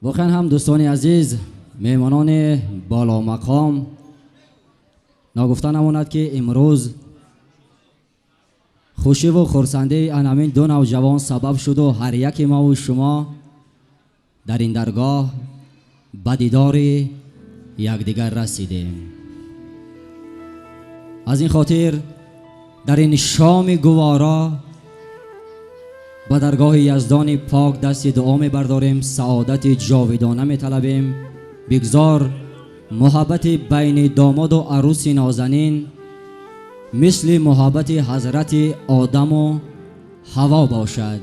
Воқеан ҳам, дӯстони азиз, меҳмонони боломақом, ногуфта намонад, ки имрӯз хушиву хурсандии анамин ду навҷавон сабаб шуду ҳар яке мову шумо дар ин даргоҳ ба дидори якдигар расидем. Аз ин хотир дар ин шоми гуворо ба даргоҳи Яздони пок дасти дуо мебардорем, саодати ҷовидона металабем. Бигзор муҳаббати байни домоду арӯси нозанин мисли муҳаббати ҳазрати Одаму Ҳаво бошад.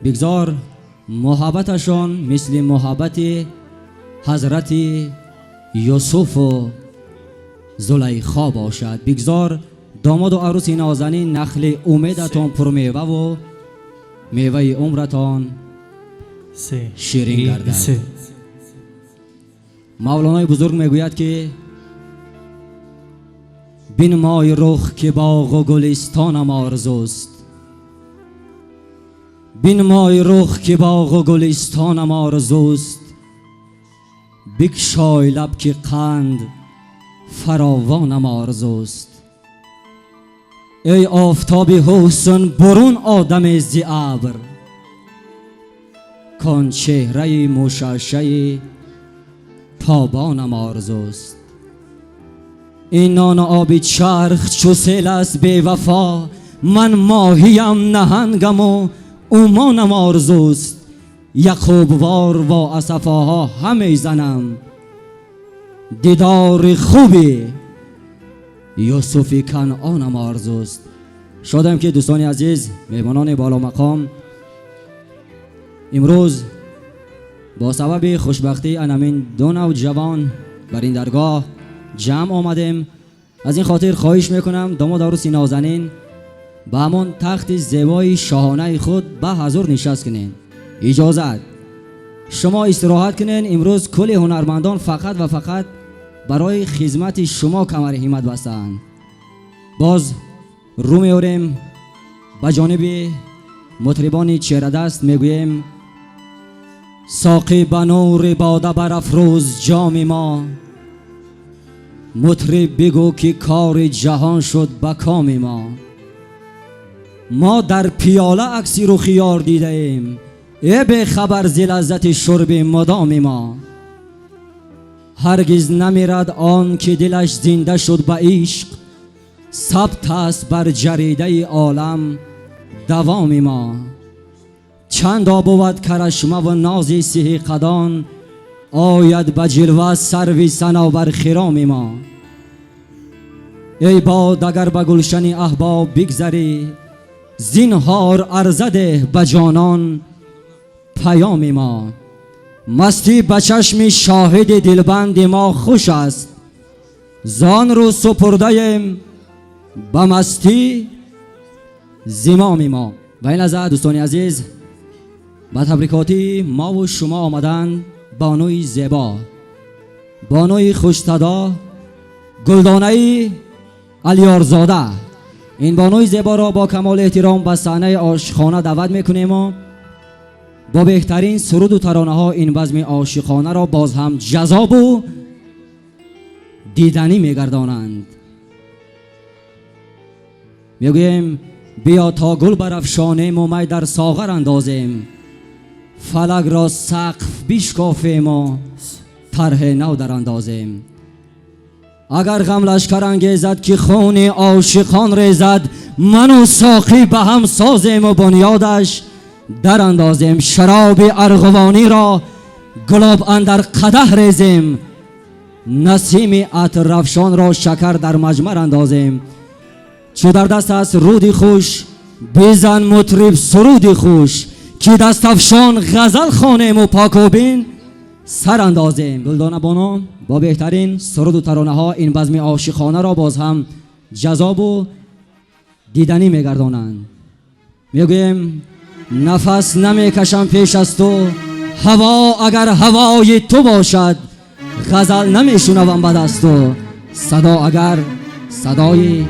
Бигзор муҳаббаташон мисли муҳаббати ҳазрати Юсуфу Зулайхо бошад. Бигзор, домоду арӯси нозанин, нахли умедатон пурмеваву меваи умратон ширин гардад. Мавлонои бузург мегӯяд, ки бинмой рух, ки боғу гулистонам орзуст, бинмой рух, ки боғу гулистонам орзуст, бикшой лаб, ки қанд фаровонам орзуст. Эй офтоби ҳусн, бурун одаме зи абр, кон чеҳраи мушашшаи тобонам орзуст. Ин нону оби чарх чу сел аст бевафо, ман моҳиям наҳангаму умонам орзуст. Яқубвор во асафоҳо ҳамезанам, дидори хуби Юсуфи Канъонам орзуст. Шодам, ки, дӯстони азиз, меҳмонони боломақом, имрӯз бо сабаби хушбахтии анамин ду навҷавон бар ин даргоҳ ҷамъ омадем. Аз ин хотир хоҳиш мекунам, домод, арӯси нозанин, ба ҳамон тахти зебои шоҳонаи худ ба ҳазур нишаст кунед. Иҷозат, шумо истироҳат кунед. Имрӯз кулли ҳунармандон фақат ва фақат барои хизмати шумо камари ҳиммат бастаанд. Боз рӯ меорем ба ҷониби мутрибони чеҳрадаст, мегӯем: соқӣ, ба нури бода барафрӯз ҷоми мо, мутриб, бигӯ, ки кори ҷаҳон шуд ба коми мо. Мо дар пиёла акси рухи ёр дидаем, э бехабар зи лаззати шурби мудоми мо. Ҳаргиз намирад он ки дилаш зинда шуд ба ишқ, сабт аст бар ҷаридаи олам давоми мо. Чандо бувад карашмаву нози сиҳи қадон, ояд ба ҷилва сарви санобар хироми мо. Эй бод, агар ба гулшани аҳбоб бигзарӣ, зинҳор арза деҳ ба ҷонон паёми мо. Мастӣ ба чашми шоҳиди дилбанди мо хуш аст, зон рӯ супурдаем ба мастӣ зимоми мо. Ва ин лаҳза, дӯстони азиз, ба табрикотии мову шумо омаданд бонуи зебо, бонуи хушсадо Гулдонаи Алиёрзода. Ин бонуи зеборо бо камоли эҳтиром ба саҳнаи ошиқона даъват мекунему бо беҳтарин суруду таронаҳо ин базми ошиқонаро боз ҳам ҷаззобу диданӣ мегардонанд. Мегӯем: биё то гул барафшонему май дар соғар андозем, фалакро сақф бишкофему тарҳе нав дарандозем. Агар ғам лашкар ангезад, ки хуни ошиқон резад, ману соқӣ ба ҳам созему бунёдаш дарандозем. Шароби арғувониро гулоб андар қадаҳ резем, насими атррафшонро шакар дар маҷмар андозем. Чу дар даст аст руди хуш, бизан, мутриб, суруди хуш, ки дастафшон ғазал хонему покобин сар андозем. Гулдона боно бо беҳтарин суруду таронаҳо ин базми ошиқонаро боз ҳам ҷаззобу диданӣ мегардонанд. Мегӯем: нафас намекашам пеш аз ту, ҳаво агар ҳавои ту бошад, ғазал намешунавам бад аз ту, садо агар садои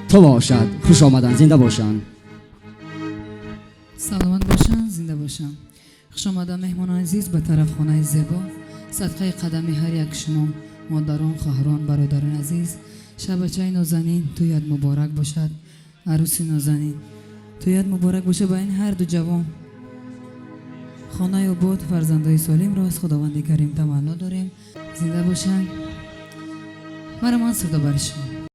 ту бошад. Хуш омаданд, зинда бошанд. Саломат бошанд, зинда бошанд. Хуш омада, меҳмонони азиз, ба тарафхонаи зебо. Садқаи қадами ҳар як шумо, модарон, хоҳарон, бародарони азиз. Шабачаи нозанин, тӯят муборак бошад. Арӯси нозанин, тӯят муборак бошад. Ба ин ҳар ду ҷавон хонаи обод, фарзандои солимро аз Худованди Карим таманно дорем. Зинда бошанд. Мара ман сурда бари шумо.